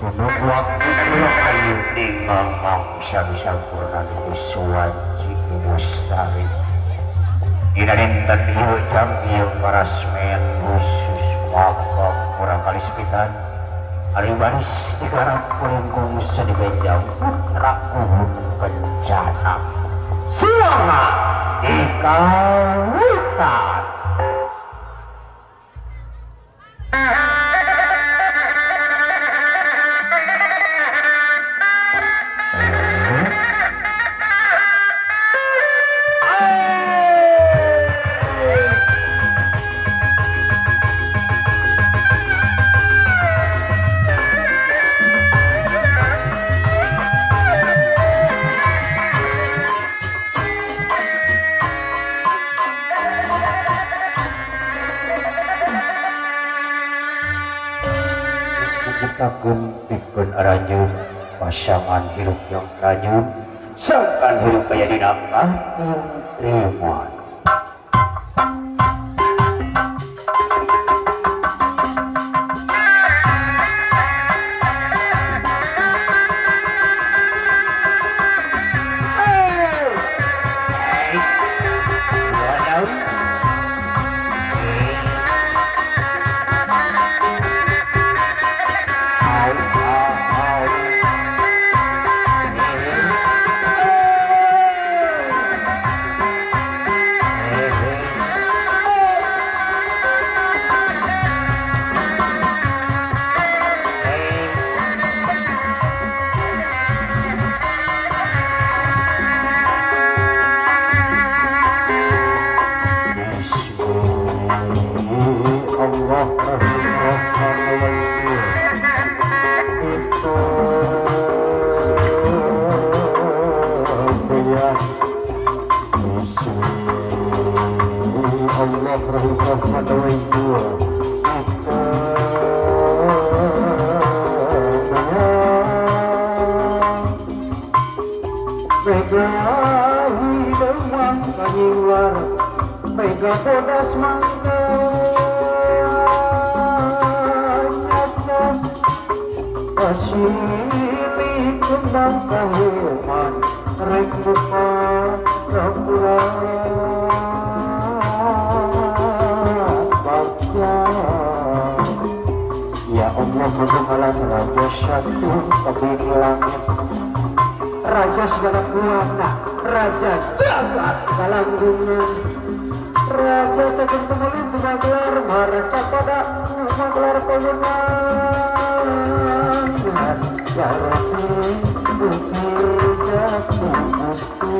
Sunug waktu ayu ning ngomong sami-sampurna nu suwanci mustahil. Dina dinten ieu jam ieu parasmen khusus makam kurang kali sepitan. Ari baris digarap kulingkung seni benjang putra kuhun kencana. Silaha dikawitan. Diciptakeun pikeun aranjeun pasangan hirup yang lanjut sangkan hirup aya dina katerimaan. Raja segala kuasa, Raja jagat galanggungan, Raja saking tumulin sumagelar marca pada sumagelar payunan. Ya Rabbi, Gusti Gusti.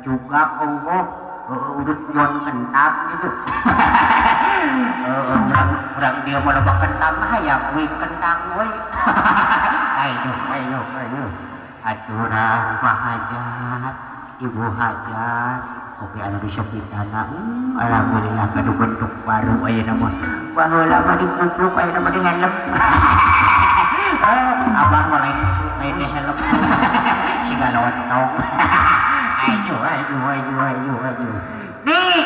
Juga Allah urut buan kentang gitu. Orang dia mau lebak kentang mah ya kuih kentang woi. Ayo ayo ayo. Aturah Pak Hajat, Ibu Hajat, oke anu di Sopitana. Alhamdulillah gaduh bentuk baru ayeuna mah. Baheula mah dipupluk ayeuna mah di helm. Lain di helm. Siga lontong. Ayo ayo ayo ayo ayo. Nih.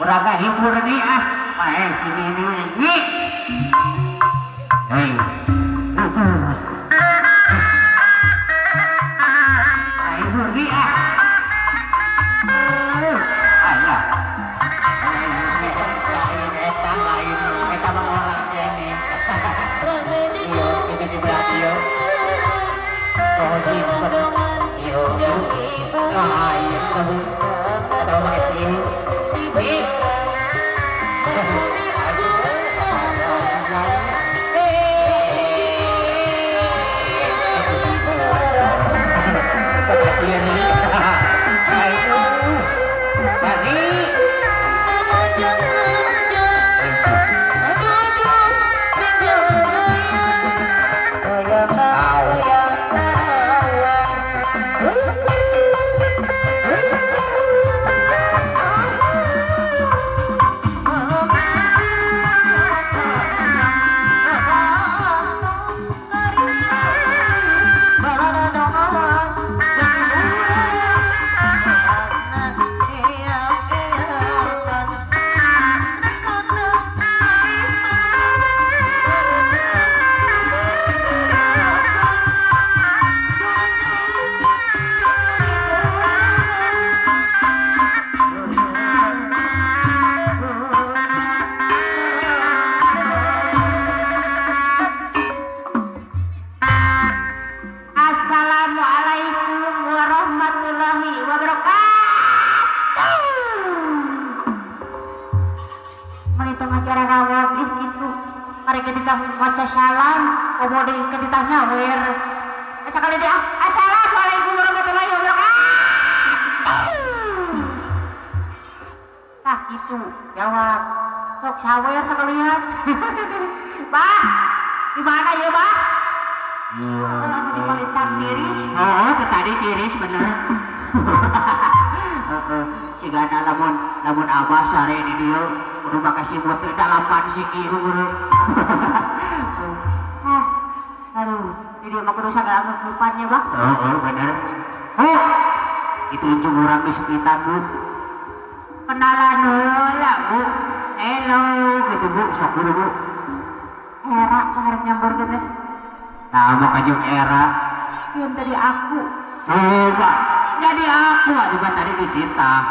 Urang ngahibur nih ah. Main sini nih. Nih. Hei. Ngahibur nih ah. Ayah. Lain eta lain eta mah orang kene. Iya, itu di radio. Oh, jimpet. Iya, ah, iya, tahu. Tahu pakai sih. Seperti ini. Ayo. Tadi. Assalamualaikum warahmatullahi wabarakatuh. Menit acara rawat ih gitu. Mari kita maca salam, komo deui kita nyawer. Sakali deui ah. Assalamualaikum warahmatullahi wabarakatuh. Tah gitu, jawab. Sok sawer sekalian. Bah, di mana ya, Bah? Iya. Anu di Palintang tiris. Oh, ke tadi tiris bener. Heeh, sigana lamun lamun abah sare di dieu kudu make simut teh dalapan siki heueuh. Ah, aduh, di dieu mah kudu sagala ngeupan nya, Bah. Heeh, bener. Bu, itu ujung urang di sekitar, Bu. Kenalan heula, Bu. Hello, gitu, Bu. Sok kudu, Bu. Era harus nyamperkeun teh. Nah, mau kajung era. Yang tadi aku. Coba. Jadi aku atuh kan tadi dititah.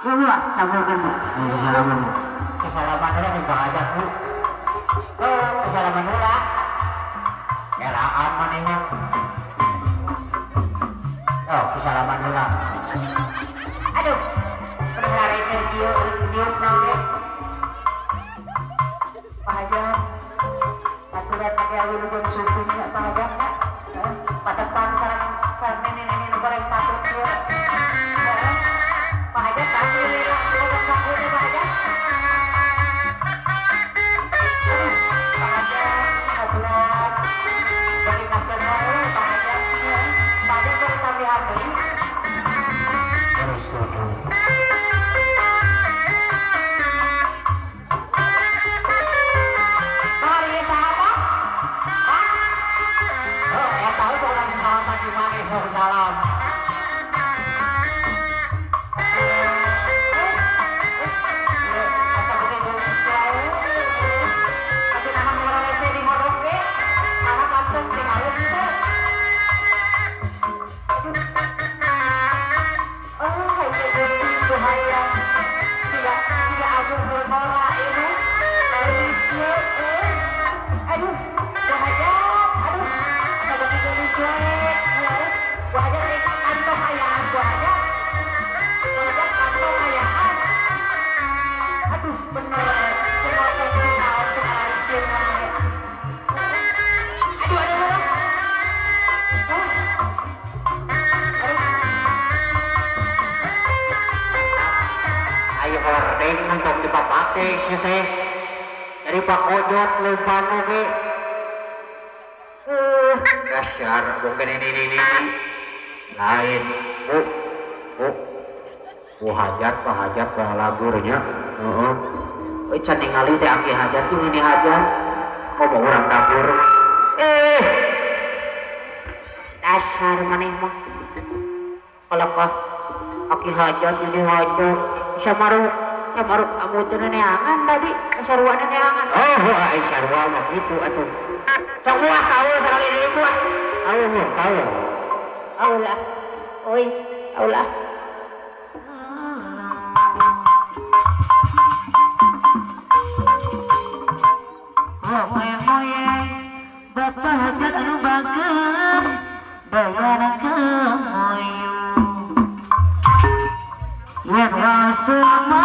Coba sampeurkeun, Bu. Salaman, Bu. Kesalaman heula nih Bang Ajak, Bu. Oh, kesalaman heula. Eraan maneh mah. Oh, kesalaman heula. Aduh. Bener rese kieu niup naon ge. Pak Hajar. Aturan pakai wilujeng sumping nya Pak Hajar nya. Heeh, patepang sareng sareng nenek-nenek nu goreng patut kieu. Heeh. Pak Hajar kasih wilujeng saku teh Pak Hajar. Aduh, Pak Hajar aturan bagi kasenang we Pak Hajar. Heeh. Pak Hajar bari tambihan deui. Terus kudu. Mari sahabat. Hah? Oh, ya tahu orang salaman di mana sok salam. Asa beuki geulis wae. Tapi naha ngorong hese di ngodok ge. Karena kantong tinggalin teh. Oh, ieu Gusti Tuhayang. Siga siga agung keur ngora ini. Geulis ieu euy. Aduh, Bu Hajat, aduh, asa beuki geulis wae. Heeh. Bu Hajat eh kantong ayaan Bu Hajat. Bu Hajat kantong ayaan. Aduh, bener. Teu ngotong teu naon cek arariseun wae. Aduh, aduh, aduh. Ah. Aduh. Ayo hordeng untuk dipapake sih teh. Dari Pak Ojot lempar oge. Dasar mungkin ini. Lain, Bu. Bu. Bu Hajat, Pak Hajat, Pak lagurnya. Heeh. Euy can ningali teh aki hajat tuh ini hajat. Komo urang dapur. Eh. Dasar maneh mah. Kalakah aki hajat jadi hajat. Samaruk, samaruk amu teu neangan tadi, sarua neangan. Oh, ai sarua mah kitu atuh. Sok buah kaul sakali deui buah. Kaul kaul. Kaul lah. Oi, kaul lah. Moe-moe bapak hajat anu bagem bayar kemoyu yen wasema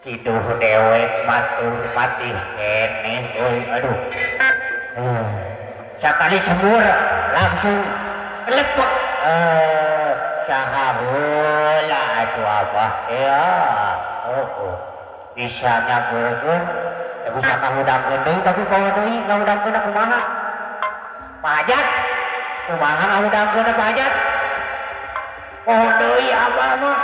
Ciduh dewek matuh mati keneh euy aduh. Sakali semur langsung lepek. Saha heula atuh abah teh. Oh, bisa nyageurkeun, bisa ngahudangkeun deui tapi poho deui ngahudangkeun kumaha? Pak Hajat, kumaha ngahudangkeun Pak Hajat? Poho deui abah mah.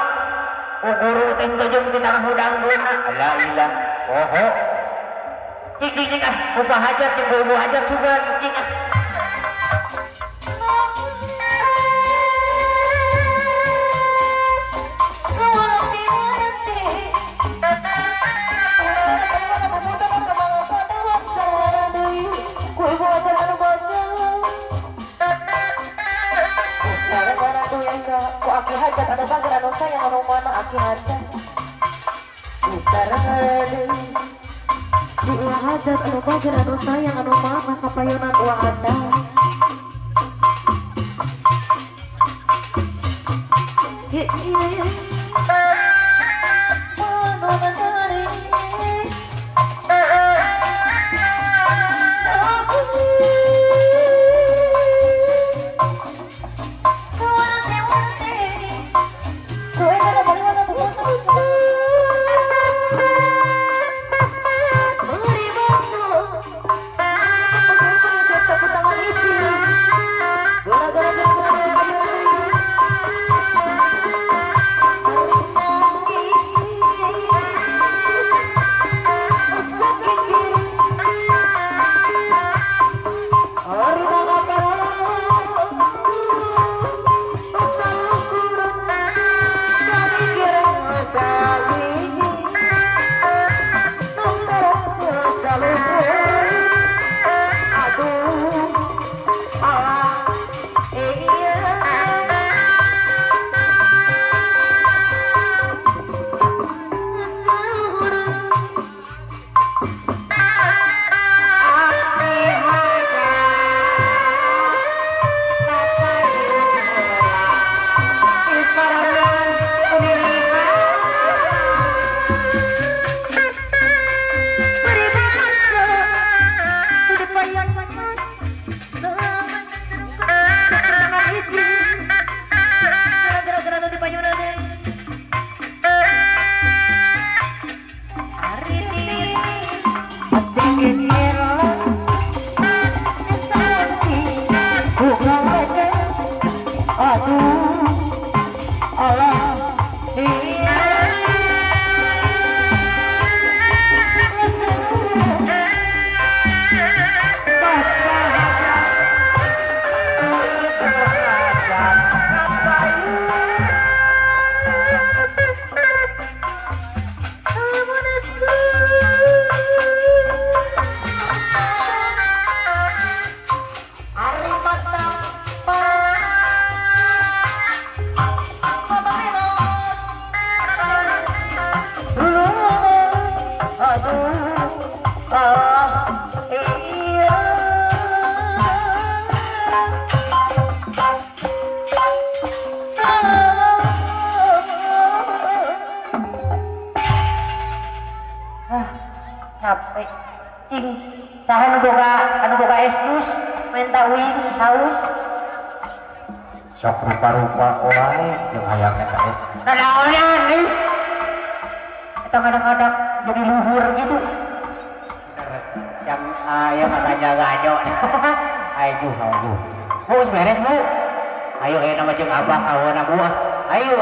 Ku guru teh jeung tina ngahudangkeun. La ilah. Poho. Cik cik cik ah, ku Pak Hajat jeung ku Ibu Hajat sugan cik ah. Ku ibu aja anu Romana aki hajat Sareng di ulah hajat anu bager anu sayang anu mama kapayunan ulah hajat. Capek cing saha nu boga es dus menta uing haus sok rupa-rupa wae jeung hayang eta es nanaonan euy eta kadang-kadang jadi luhur gitu yang aya katanya gajo. Ayo ayo bu beres bu ayo ayo nama jeung abah kawana bu ayo.